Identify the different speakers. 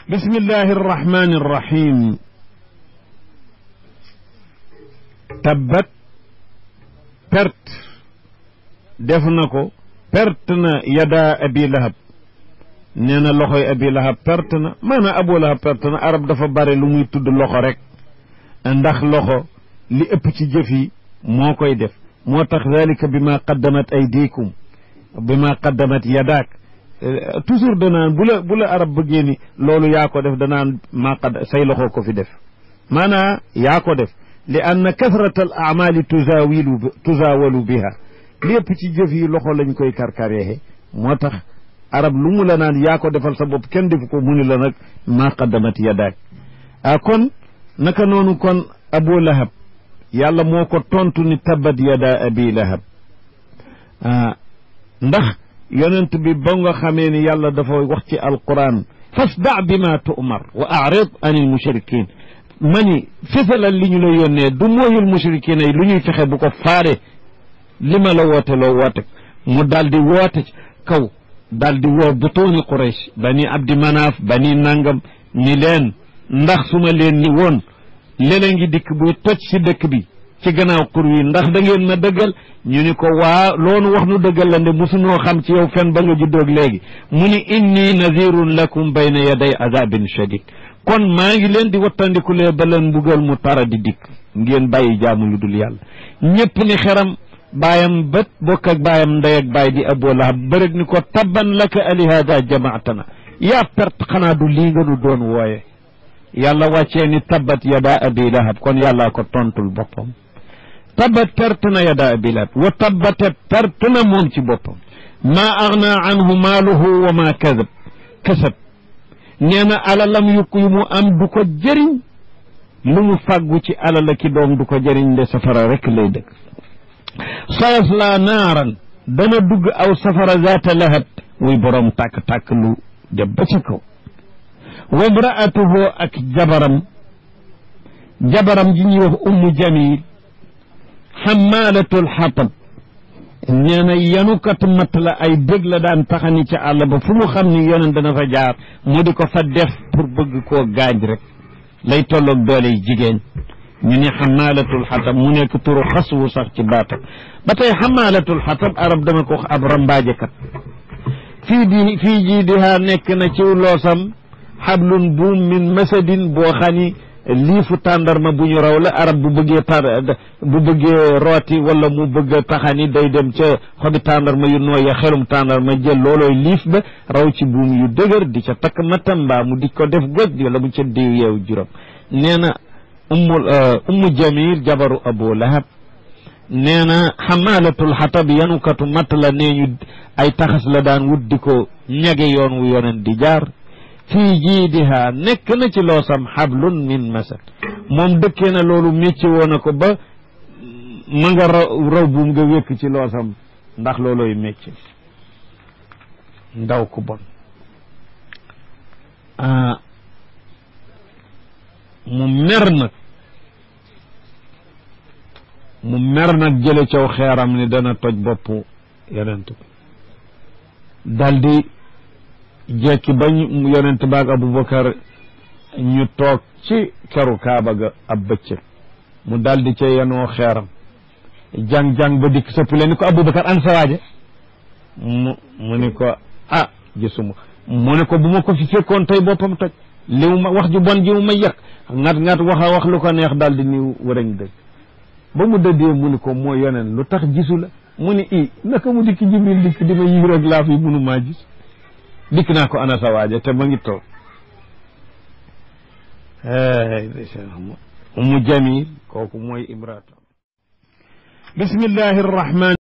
Speaker 1: bismillahi irrahmani irrahim tabbat perte def na ko perte na yada abi lahab nee na loxoy abi lahab perte na maanaam abu lahab perte na arab dafa bare lu muy tudd loxo rek ndax loxo li ëpp ci jëf yi moo koy def moo tax dalika bi ma qaddamat aydikum bi ma qaddamat yadaak toujours danaan bu la arab bëggee ni loolu yaa ko def danaan maa qad say loxo ko fi def maanaa yaa ko def li anna kasrata al amali tuzawalu biha lépp ci jëf yi loxo lañ koy karkareexe moo tax arab lu mu la naan yaa ko defal sa bopp kenn defu ko mu ni la nag maa qaddamat yadaak kon naka noonu kon abu lahab yàlla moo ko tontu ni tabbat yada abi lahab ndax yonent bi ba nga xamee ni yàlla dafa wax ci alquran fasda bima tu'mar wa a'rid anil mushrikin mani fesalal li ñu la yónnee du mooyul mushrikin ay lu ñuy fexe bu ko faare li ma la woote loo woote mu daal di woote kaw daal di woo butooni Quraysh bani abdi manaaf bani nangam ni leen ndax su ma leen ni woon léeg ngi dikk buy toj si dëkk bi ci gannaaw xur wi ndax da ngeen ma dëggal ñu ni ko waa loonu wax nu dëggal la nde mosunoo xam ci yow fen ba nga juddoog léegi mu ni inni nazirun lakum bayna yaday azabin shadid kon maa ngi leen di wattandiku lee ba leen mbugal mu tara di dikk ngeen bàyyi jaamu lu dul yàlla ñëpp ni xeram baayam bët bokk ak baayam ndey ak baay di Abu Lahab bërëg ni ko tabban laka alihada jamaatana yaa perte xanaa du lii nga nu doon wooye yàlla wàccee ni tabbat yada abi lahab kon yàllaa ko tontul boppam tabbat perte na yada abi lahab wa tabbate perte na moom ci boppam maa agna anhu maaluhu wa maa kasab nee na alalam yu mu am du ko jëriñ lu mu fàggu ci alala ki doom du ko jëriñ de safara rek lay dëkk sayasla naaran dana dugg aw safara zaata lahab muy borom tàkk-tàkk lu dem ba ca kaw wa imraatuhu ak jabaram ji ñuy wax ummu jamil xamalatul xatab nee na yanukat mat la ay dég la daan taxani ca àll ba fu mu xam ni yonent dana fa jaar mu di ko fa def pour bëgg koo gaañ rek lay tolloog doole yi jigéen ñu ni xamalatul xatab mu nekk turu xaswu sax ci baatam ba tey xamalatul xatab arab dana ko wax ab rambaajekat fii jiidihaa nekk na ci loosam xablun buum min masadin boo xani liifu tàndarma bu ñu raw la arab bu bëggee rooti wala mu bëgg taxani day dem ca xobi tàndarma yu nooy ya xelum tàndarma jël loolooy liif ba raw ci buum yu dëgër di ca takk matam mbaa mu di ko def goj wala mu ca diw yeew juróom nee na ummu jamil jabaru abu lahab nee na xamalatul xatab yanukatu matt la nee ñu ay taxas la daan wut di ko ñage yoon wu yonen di jaar fii jiidiha nekk na ci loosam xablun min masad moom dëkkee na loolu métti woon na ko ba ma nga raw buum nga wékk ci loosam ndax loolooy métti ndaw ku bon mu mer nag jële caw xeeram ni dana toj boppu yonent bi daldi jekki bañ yonent baag Abubakar ñu toog ci keru Kaaba ga ab bëccëg mu daldi ca yenoo xeeram jàng ba dikk sëpp leen ni ko Abubakar an sa waaje mu ni ko gisuma mu ne ko bu ma ko fi fekkoon tey boppam toj liw ma wax ju bon ji mu ma yàq ngat wax lu ko neex daldi ni warañ dëgg ba mu dëddee mu ni ko moo yoneen lu tax gisu la mu ni naka mu dikk Jibril dikk di ma yiir ak laaf yi munu maa gis dikk naa ko ana sa waaja te ma ngi toog ummu jamil kooku mooy imraatu bismillahi arrahman